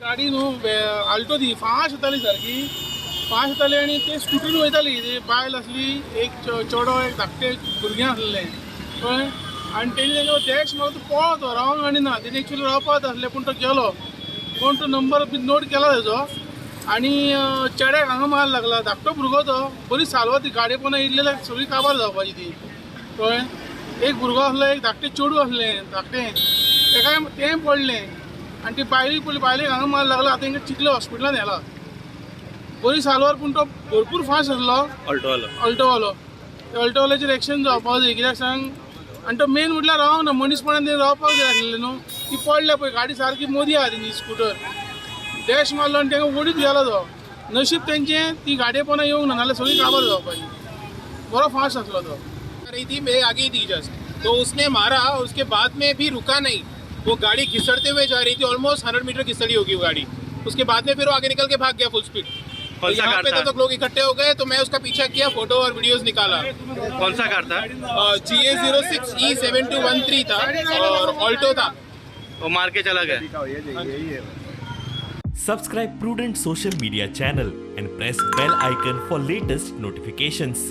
गाडी न्हू आल्टो ती फास्ट येताली, सारकी फास्ट येताली आनी ते स्कुटीन वयताली. ती बायल आसली, एक चेडो, एक धाकटे भुरगें आसलें, कळ्ळें. आनी तेणी तेंगे डॅश मारलो, तो पळ्ळो, तो रावंक आनी ना. तेणी एक्चुली रावपाक आसलें पूण तो गेलो. कोण तो नंबर बी नोट केला तेजो. आनी चेड्याक हांगा मार लागला, धाकटो भुरगो तो. बरी सालवा ती गाडी पोंदा इल्ली जाल्यार सगळी काबार जावपाची ती, कळ्ळें. एक भुरगो आसलो, एक धाकटें चेडूं आसलें धाकटें, तेकाय तें पडलें. आनी ती बायलेक पडली, बायलेक हांगा मार लागला. आतां तेंकां चिखले हॉस्पिटलान व्हेला. बरी सालवार पूण तो भरपूर फास्ट आसलो अल्टोवालो. अल्टोवालो. त्या अल्टोवाल्याचेर एक्शन जावपाक जाय, कित्याक सांग. आनी तो मेन म्हटल्यार रावंक ना, मनीसपणान तेणें रावपाक जाय आसलें न्हू. ती पडल्या पळय गाडी सारकी मदीं आहा तेंची, स्कुटर डॅश मारलो आनी तेंका ओडीत गेलो तो. नशीब तेंचें ती गाडये पोंदा येवंक ना, नाल्यार सगळी काबार जावपाची. बरो फास्ट आसलो तो. रही थी मेरे आगे ही थी जस्ट, तो उसने मारा. उसके बाद में भी रुका नहीं, वो गाड़ी घिसड़ते हुए जा रही थी. ऑलमोस्ट 100 मीटर घिसड़ी होगी वो गाड़ी. उसके बाद में फिर वो आगे निकल के भाग गया फुल स्पीड. कौन सा यहाँ कार पे था? तब तक लोग इकट्ठे हो गए तो मैं उसका पीछा किया, फोटो और वीडियोस निकाला. कौन सा कार था? GA 06 E 7213 था और ऑल्टो था. वो मार के चला Gaya. Subscribe Prudent Social Media channel and press bell icon for latest notifications.